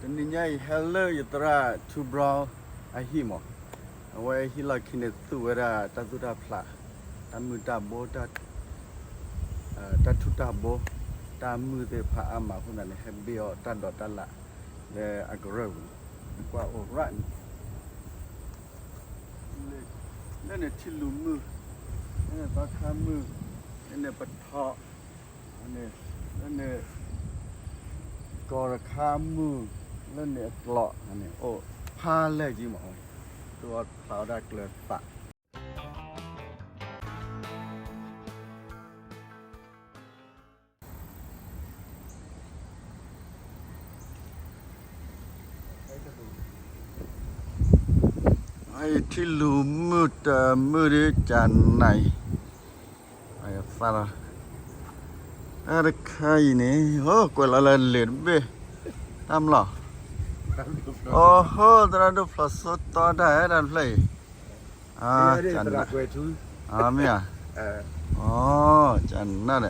တနံၤညါအံၤ ဟဲလၢယသရၣ် ထူဘြီ အဟံၣ်မး, အဝဲဟံၣ်လီၢ်ခံန့ၣ် သူၣ်ဝဲဒၣ်တၢ်သူၣ်တၢ်ဖျး, တၢ်မုၢ်တၢ်ဘိ, တၢ်ထူးတၢ်ဘိ, တၢ်မုၢ်သ့ၣ်တဖၣ်အါမးအဃိသတးန့ၣ် ဟဲဘ့ၣ်အီၤတၢ်ဒိးတၢ်လၣ် လၢအကရၢၢ်ပူၤန့ၣ် ကွၢ်အိၣ်ရၣ်န့ၣ် လၢန့ၣ်ထံလူၤမုၢ်, လၢန့ၣ်သီခါမုၢ်, လၢန့ၣ်ပထီ, လၢန့ၣ် ကီၢ်တခါမုၢ်, လၢန့ၣ်အကျိၤန့ၣ် အိၣ်ဖးလဲၢ်ကံမး, သူၣ်အီၣ်ဖျးအီၣ်တၢ်ကျၢၤသး ထံလူၤမုၢ်တမုၢ်ဒ်ကနၤအံၤ, သးလီၤ, တၢ်တခါအံၤန့ၣ် အိၣ်ကွဲးလီၤလၢလ့ၣ်တဘ့ၣ်, တၢ်မလီၤ, အိၣ်ဟိ သရၣ်ဒိၣ်ဖျိးစိတီတၢ်အဲၣ်တၢ်တဖျၢၣ်အံၤ မ့ၢ်ဧါ, ကနၤဒီး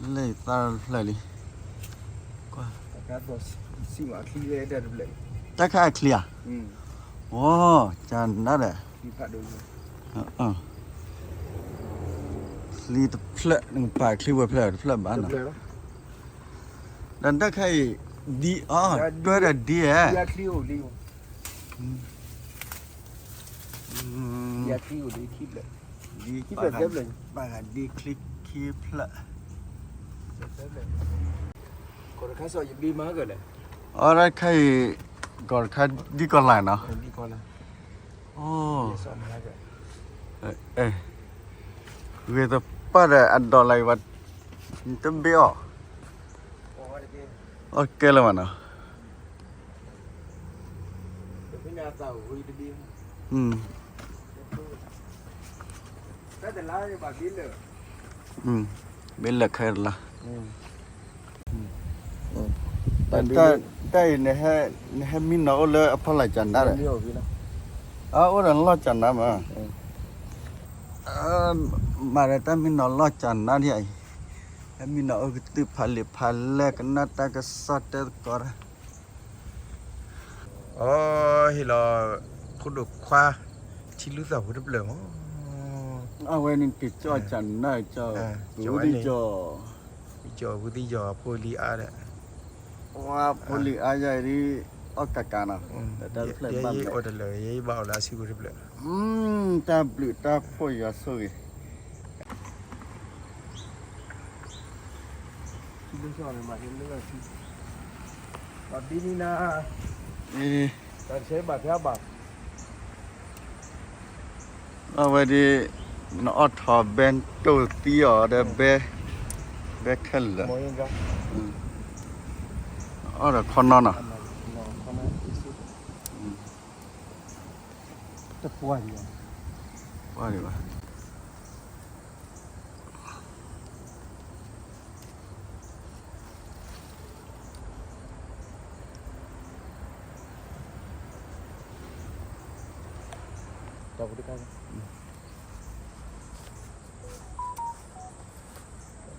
လၢသၢဖျၢၣ်လံ, ကွၢ်, တၢ်ခါအချံဧါ, အိၣ်, ကနၤဒီး ချံတဖျၢၣ် နကပာ်ချံဝဲဖျၢၣ်တဖျၢၣ်ဘၣ်နီၤ, ဒီးတၢ်ခါအံၤ ဒ်အီၤ တွဲဒီးဒ်ဧါ ဒ်ပာ်ဂၤဒ်ချံခံဖျၢၣ်, အီၤတၢ်ခါအံၤ ကီၢ်တခါဒ်ကီၢ်လၢ်နီၤ, ဂ့ၤတပၣ်ဒီးအဒိးလၢအံၤဘၣ်, တဘ့ၣ်အီၤ, အီၣ်ကဲလၢၤဘၣ်နီၤ ဘ့ၣ်လၢာ်ခဲလၢာ်, တၢ်အံၤ နဟဲမံနီၤအိၣ်လၢအဖီလာ်ကနၤဒီး, အအိၣ်ဒီးလီၢ်ကနၤမး, မၤဒီးတၢ်မံနီၤလီၢ်ကနၤဒ်အံၤ, ဟဲမံနီၤအိၣ်ကတုၤဖးလံာ်ဖးလဲၢ် ကနၣ်တၢ်ကစီၣ်တဲသကိးတၢ် အီၤ ဟ့ၣ်လီၤ ဖိဒိၣ်ခွါ ထံလုၢ်သီၣ်ဖိတဖျၢၣ်မး, အဝဲန့ၣ်က့ၤကၠီၣ်ကနၤကၠီၣ်, ကၠီၣ်ဝံသံယီၤ, ကၠီၣ်ဝံသံယီၤ ဖိလံၤအါဒီး, ဖိလံၤအါယၤဒ် အီၣ်ကးကးနီၤ, တၢ်တဖျၢၣ်ဘၣ်မး, ယဘၣ်အီၤလၢအစုပူၤတဖျၢၣ်, တၢ်ဘျုးတၢ်ဖှိၣ်ယွၤဆိၣ်ဂ့ၤ အဝဲဒ် နအီၣ်ထီၣ်ဘဲတိၢ်သံအီၤဒီးဘဲ, ဘဲခဲလၢာ်, အီၣ်ဒီးခီနီနီၤ, တပှၢ်ဒံးဘၣ် တၢ်ဖိတခါ, တၢ်ဖိတခါန့ၣ်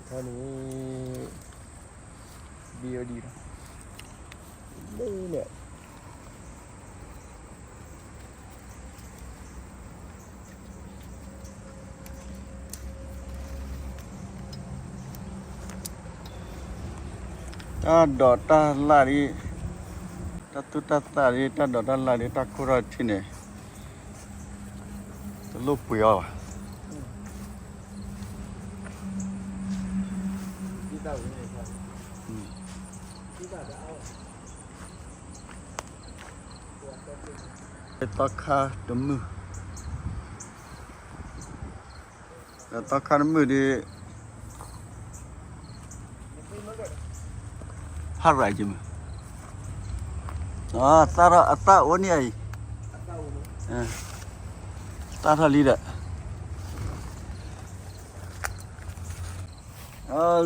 ဘံၣ်အီၤဒံးလီၤ, လၢန့ၣ် တၢ်ဒိးတၢ်လၣ်ဒ်, တၢ်သူၣ်တၢ်သၣ်ဒ်, တၢ်ဒိးတၢ်လၣ်ဒ်, တၢ်ခိၣ်ထီၣ်ထံန့ၣ် တလိၣ်ပှ့ၤအီၤဘၣ်. သီခါတမုၢ်, သီခါတမုၢ်ဒ် ဟးရၤကမုၢ်, သၣ်ထီၣ်အသၣ်အိၣ်န့ၣ်အံၤ, သၣ်ထီၣ်လံဒီး,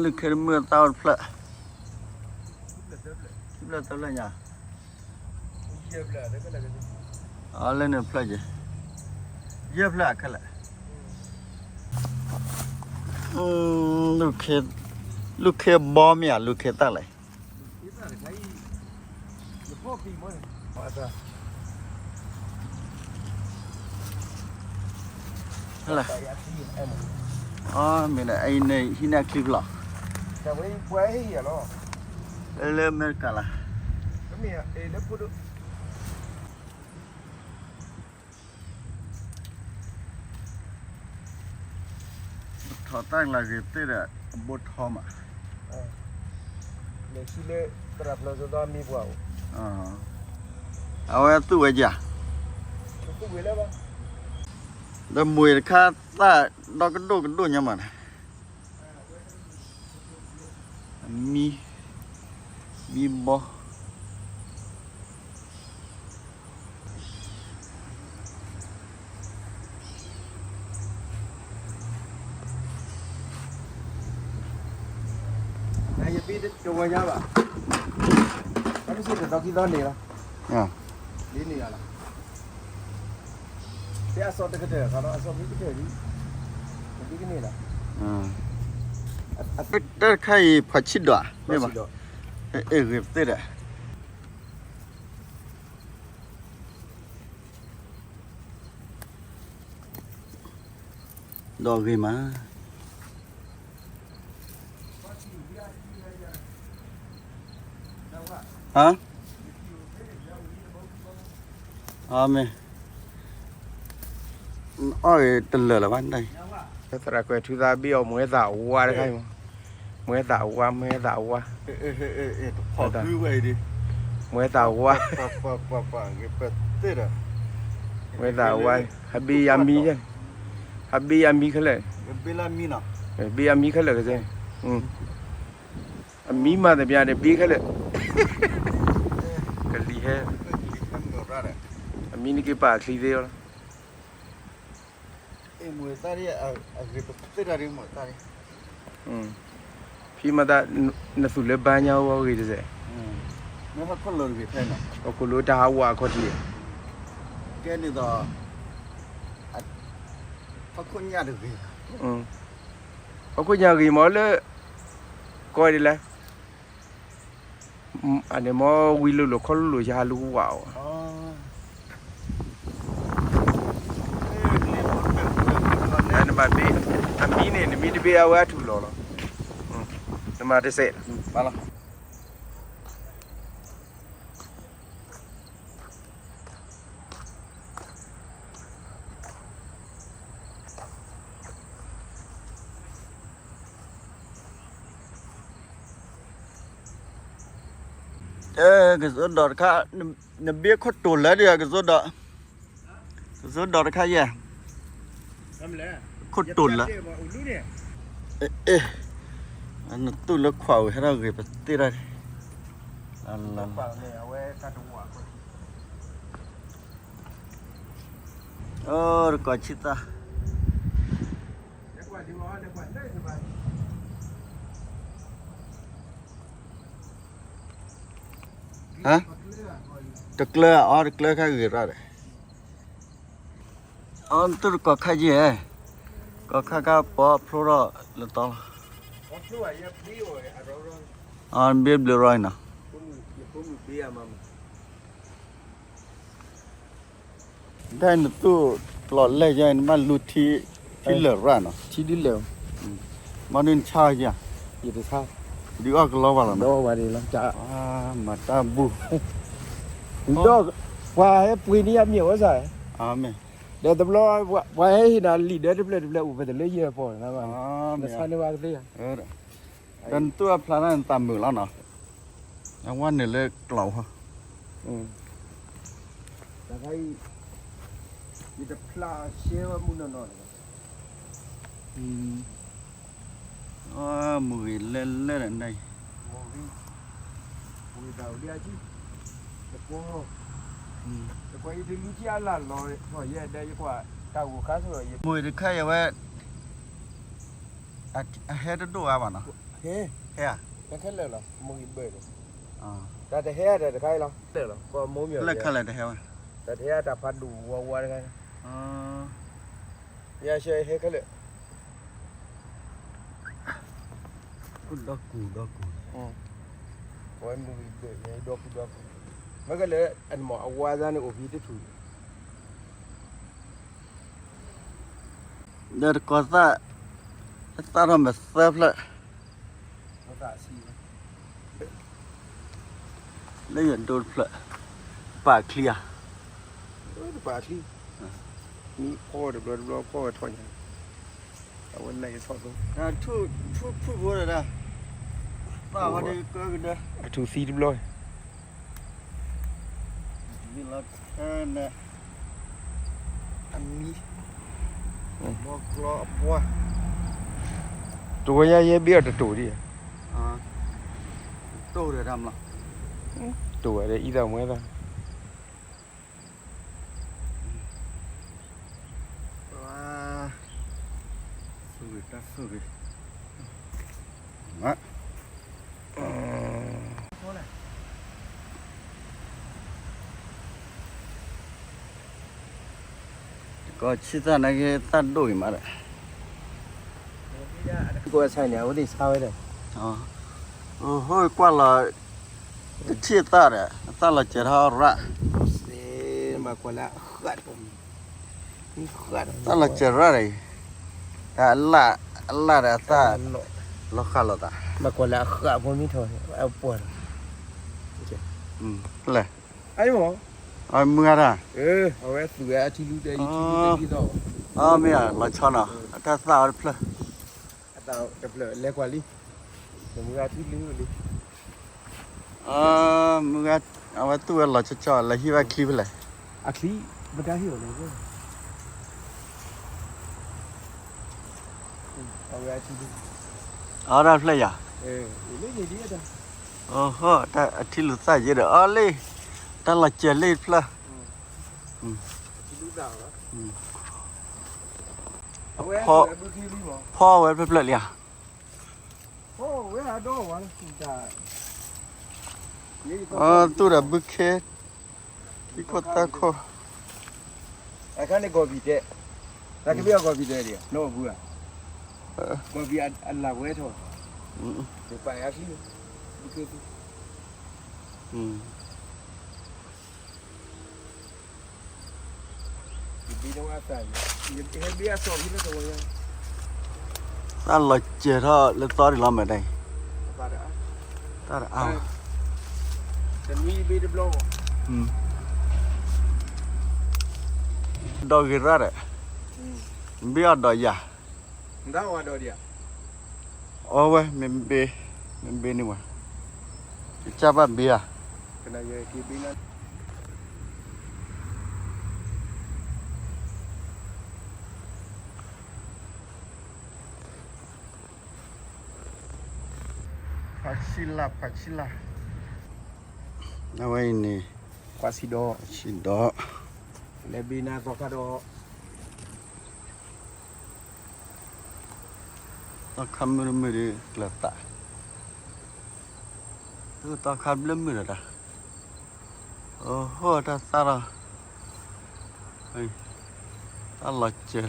လုၢ်ခ့တမုၢ်အသၣ်အိၣ်တဖျၢၣ်, ခံဖျၢၣ်သၢဖျၢၣ်ညါ, အလၢန့ၣ်ဖျၢၣ်က့ၤ, ယဲၢ်ဖျၢၣ်ခဲလၢာ်, လုၢ်ခ့ဘီမ့ၢ်ဧါ လုၢ်ခ့သၣ်လဲၣ်, လၢ အမ့ၢ်န့ၣ် အံၤန့ၣ်ဟံးန့ၢ်အချံကလီၤ, လၢအမဲရကၤလီၤ, ထီၣ်တၢ်ကလၤဂ့ၤသ့ၣ်ဒီး အဘိထီမး, အဝဲသူၣ်ဝဲယၤ, ဒီးမှံၤတခါသၣ်ဒီကဒိၣ်ကဒိၣ်ညါမးန့ၣ် မံ, မံဘီ, ယဘံတဝဲညါဘၣ်, အမ့ၢ်စ့ၢ်တသီခံသီန့ၣ်လီၤ, ဒ်န့ၣ်လီၤ, တဲအစီတကတၢၢ် အစီမ့ၢ်ကတၢၢ်ဒ်, ဒ်ကန့ၣ်လီၤ, တၢ်တခါအံၤဖးဆံးဒီး, မ့ၢ်ဘၣ်, အဲၣ်ဂ့ၤပသ့ၣ်ဒီး ဒီးဂ့ၤမး, ဟါ, အမ့ၢ်, အီၣ်ဂ့ၤတလၢာ်လၢၤဘၣ်န့ၣ်, သရၣ်ကွဲးထူသးဘ့ၣ်အီၤ မွဲသးဝါတခါအံၤမး, မွဲသးဝါ မွဲသးဝါ, မွဲသးဝါ, မွဲသးဝါ, ဟးဘ့ၣ်ယၤမံ, ဟးဘ့ၣ်ယၤမံခဲလၢာ်, ဘ့ၣ်ယၤမံခဲလၢာ်ကစ့ၢ်, အမံမၤတဘျါဒီးဘ့ၣ်ခဲလၢာ်, ကလံၤဟဲ, အမံနက့ၤပာ်ချံသ့အီၤလီၤ. ဖံမၤတၢ်, နသူၣ်လၢဘါညါဝဲဂ့ၤတစဲး, ဟီၣ်ခိၣ်လိၤတၢ်ဟးဝးအခီၣ်ထံး, ကဲန့ၣ်ဒီး, ဟီၣ်ခိၣ်ညါတဂ့ၤ, ဟီၣ်ခိၣ်ညါဂ့ၤမးလၢ, ကီဒ်လဲၣ် အန့ၣ်မ့ၢ်ဝံလိၤလိၤခီလိၤလိၤ ယဟးလူၤဝးအီၤ, နဘၣ်ဘ့ၣ်, အမံန့ၣ် နမံတဘ့ၣ်အဝဲအထူၣ်လီၤလီၤ, နမၤတစဲးလီၤ. ကစိဒိးတခါ, နဘ့ၣ်ခိၣ်တိၤလၢဒံး ကစိဒိး, ကစိဒိးတခါယဲၢ်, ခိၣ်တိၤလၢ, နသူၣ်လၢခွးဝံၤဟဲထီၣ်ဂ့ၤပသ့ၣ်တၢ်, တကိးဆံသၢ တကျၢၤအီၤ တကျၢၤခါဂ့ၤရၣ်ဒီး, အီသူၣ်တကိးခါယဲၢ်, ကိးခါခါပီဖျိထီၣ်လၢတီလီၤ, အဘ့ၣ်ဘျုးရီနီၤ. ဒ်နသူၣ်ကျီးလဲၢ်ယဲၢ် နဘၣ်လူထံ, ထံလၢာ်ရၣ်နီၤ, ထံဒ်လဲၢ်, မ့ၢ်ဒ်နဆါယဲၢ်, ယတဆါ, ဒုးအီၣ်ကလီဘၣ်လီၤနီၤ, မၤတၢ်ဘူၣ်, ဒီးပှၤဟဲပှ့ၤန့ၢ်အမ့ၢ်ဝဲစၢ်, ဒီးတဘျီ, ပှၤဟဲဟ့ၣ်နၤလံာ်ဒၢတဖျၢၣ်တဖျၢၣ်အိၣ်ဖဲတလၢယဲၢ်ပီၢ်, နဆါန့ၢ်ဘၣ်ကသ့ဧါ, ဒီးနသူၣ်အဖျါထီၣ်နသးမုာ်လီၤနီၤ, အဝဲန့ၣ်လၢကျီးဝဲ, တခါအံၤ, ယတဖျါရှဲဝဲမုၢ်နီၢ်နီၢ်န့ၣ်, မုၢ်ဂ့ၤလဲၣ်လဲၣ်ဒီးနအံၤ, တကွၢ်, တကွၢ်ယတလူထံအလၢ်လီၤ, ယဲဒၣ်ယကွၢ်တၢ်ဂိၢ်ခါဆိၣ်ဒီးယ, မုၢ်ဂ့ၤတခါအံၤအဝဲ အဟဲတဒိၣ်အါဘၣ်နီၤ, ဟဲ, ဟဲခဲလၢာ်လီၤ, မုၢ်ဂ့ၤဘၢၣ်န့ၣ်, တၢ်တဟဲတၢ်တခါအံၤလီၤ, လၢာ်လီၤ, ကိးမိၢ်မ့ၢ်လၢခဲလၢာ်တဟဲဝဲ, တၢ်တဟဲတၢ်ဖးဒိၣ်ဝါဝါတခါ, ယဆၢဟဲခဲလၢာ်, ဒီကူဒီကူ, ပဝဲမုၢ်ဂ့ၤဘၢၣ်န့ၣ် ဒီကူဒီကူ, မ့ၢ်ကလၢ အဝါသၣ်န့ၣ်အိၣ်ဖဲတထူၣ် ဒီးတကီၤသၣ်, သၣ်ထီၣ်မ့ၢ်သၢဖျၢၣ်, လၢယဒိတဖျၢၣ်, ပာ်ချံဧါ, ပာ်ချံ, မ့ၢ်ဖီတဘျီတဘျီဖီဝဲထီၣ်ညါ, အဝဲန့ၣ်ကထီၣ်သိ, ထူၣ်ဖုၣ်ဖိဒီး, ပာ်ဝဲဒၣ်ကကဒၢ, အထူၣ်သံတဘျီ မ့ၢ်လီၤခဲန့ၣ်, အမံ, ဘီကျီအပှၢ်, တဝဲညါယဲဘ့ၣ်အီၤတတိၢ်ဒံး, တိၢ်ဒီးတၢ်မလီၤ, တိၢ်ဝဲဒၣ်အံၤသးမွဲသး ဝါ, ဆိၣ်ဂ့ၤတၢ်ဆိၣ်ဂ့ၤ, ကီၢ်ဆံသၣ်နာ်က့သၣ်ဒိၣ်ဂ့ၤမးဒီး, ကီၢ်ဆံန့ၣ် အဝဲသ့ၣ်ဆါဝဲဒီး, အိၣ်ဟိကွၢ်လီၤ, တထံၣ်အသၣ်ဒီး အသၣ်လီၤစဲၤထီၣ်ရၣ်, ဘၣ်ကွၢ်လၢအဃၣ်တပူၤ သၣ်လီၤစဲၤရၣ်ဒီး, အလၣ်, အလၣ်ဒီးအသၣ်, လီၤဃၣ်လိာ်သး, ဘၣ်ကွၢ်လၢအဃၣ်ဖိမ့ၢ်ထီၣ်န့ၣ် အပှၢ်ဒီး, လဲၣ်, အမုၢ်ဂၤတၢ်, အဝဲသူၣ်ဝဲအထံလူ, အမ့ၢ်လီၤဆီနီၤ အတၢ်သၣ်အီၤတဖျၢၣ်, တဖျၢၣ်လဲၤကွၢ်လံ, မုၢ်ဂၤထံလူလံ မုၢ်ဂၤ, အဝဲသူၣ်ဝဲလီၤဆီဆီ လဲၤဟံးဝဲချံဖဲလဲၣ်, အချံ, မတၤဟ့ၣ်အီၤလဲၣ်, အဝဲအထံလူ, အီတၢ်ဖျဲၣ်ယၤ, အိၣ်ဟိ, အထံလူၤသၣ်ယဲဒီး အီလံ, တၢ်လီၤစဲၤလံတဖျၢၣ်, ဖီဝဲဖျၢၣ်ဖျၢၣ်လံဧါ, သူၣ်ဒီးဘုခ့, ထံခိၣ်သၣ်ခိၣ်, အခါန့ၣ်ဂီၤဘံၣ်တဲ, တၢ်ကဘ့ၣ်အဂီၤဘံၣ်တဲဒံး နီၢ်အဘူးဧါ, ဂီၤဘံၣ်အလၢ်ဝဲထီၣ်, ပာ်အချံ, ဘုခ့, သၣ်လီၤစဲၤထီၣ်လၢသီ ဒ်လီၤမ့ၢ်တၢ်အံၤ, တၢ်တအါ, ဒီးဂ့ၤရၣ်ဒီး, ဘ့ၣ်အီၤဒီးယၤ, အီဝဲ, မ့ၢ်ဘ့ၣ်, မ့ၢ်ဘ့ၣ်န့ၣ်ဝဲ, ကစၢ်ဘၣ်ဘ့ၣ်ဧါ. ဖးဆံလၢ်, ဖးဆံလၢ်, အဝဲအံၤန့ၣ်, ဖးဆံဒီး, ဖးဆံဒီး, လဲၤဘ့ၣ်နၤသီခါဒီး သီခါမုၢ်တမုၢ်ဒီးကျၢၤသး, သီခါဘျၢမုၢ်ဒီးတၢ်, အိၣ်ဟိ တၢ်သၣ်ထီၣ်, တၢ်လီၤစဲၤထီၣ်,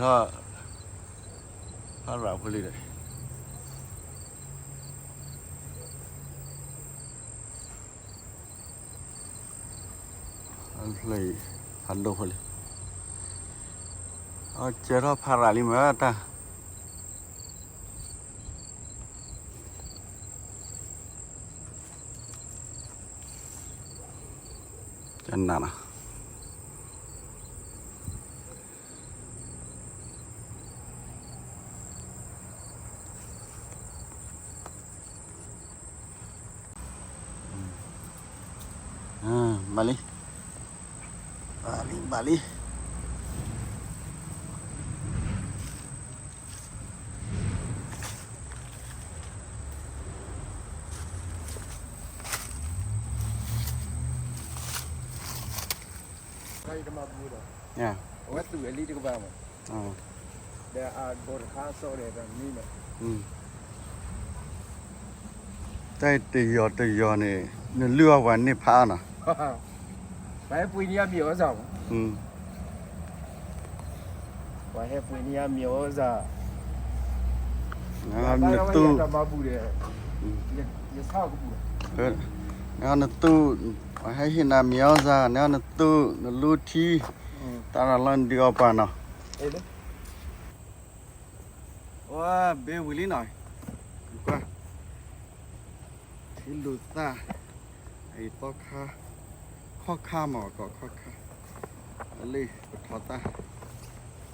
ဖးရၤဖိလံဒီး, ဖျၢၣ်အံၤ, ဖးဒိၣ်ဖိလံ, အစဲၤထီၣ်ဖးရၤလံမ့ၢ်တၢ် ကနၤနီၤ, ဘၣ်လံ, ဘၣ်လံ, ဘၣ်လံ. အဝဲသူၣ်ဝဲလံတကပၤမး, ဒီးအဂီၤတခါစီဒီးတၢ်မနုၤန့ၣ်, တၢ်တယီၤတယီၤန့ၣ် နလုၢ်အီၣ်ပှၤန့ၢ်ဖးအါနီၤ, ပှၤဟဲပှ့ၤန့ၢ်အမံၤအီၣ်စၢ်မး, ပှၤဟဲပှ့ၤန့ၢ်အမံၤအီၣ်စၢ်, နသူၣ်, နသူၣ် ပှၤဟဲဟ့ၣ်နၤမံၤအီၣ်စၢ်န့ၣ် နသူၣ်နလူထံ တၢ်ရၤလီၤဒုးအီၣ်ပှၤနီၤ, ဝဲဘ့ဝံၤလံနီၤ, ကွၢ် ထံလူၤသၣ်, အံၤသီခါ, ခီၣ်ခါမ့ၢ်ကီးခီၣ်ခါ, အလံပထီသၣ်,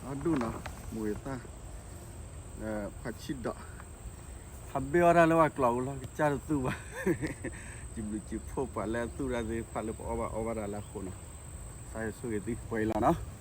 အဒူၣ်နီၤ, မူၤသၣ်, ဖးဆံၣ်ဒီး, ဟးဘ့အီၣ်တၢ်လၢပှၤကျီးအူလီၤ ကစၢ်တသူၣ်ဘၣ်, ယဘျုးက့ၤဖှိၣ်ပှၤလၢအသူၣ်တၢ်သ့ၣ်တဖၣ်လၢပအီၣ်ဘၣ်အီဘၣ်တၢ်လၢအဃိနီၤ, ကစၢ်ယွၤဆိၣ်ဂ့ၤသုပှဲၤအံၤလီၤနီၤ.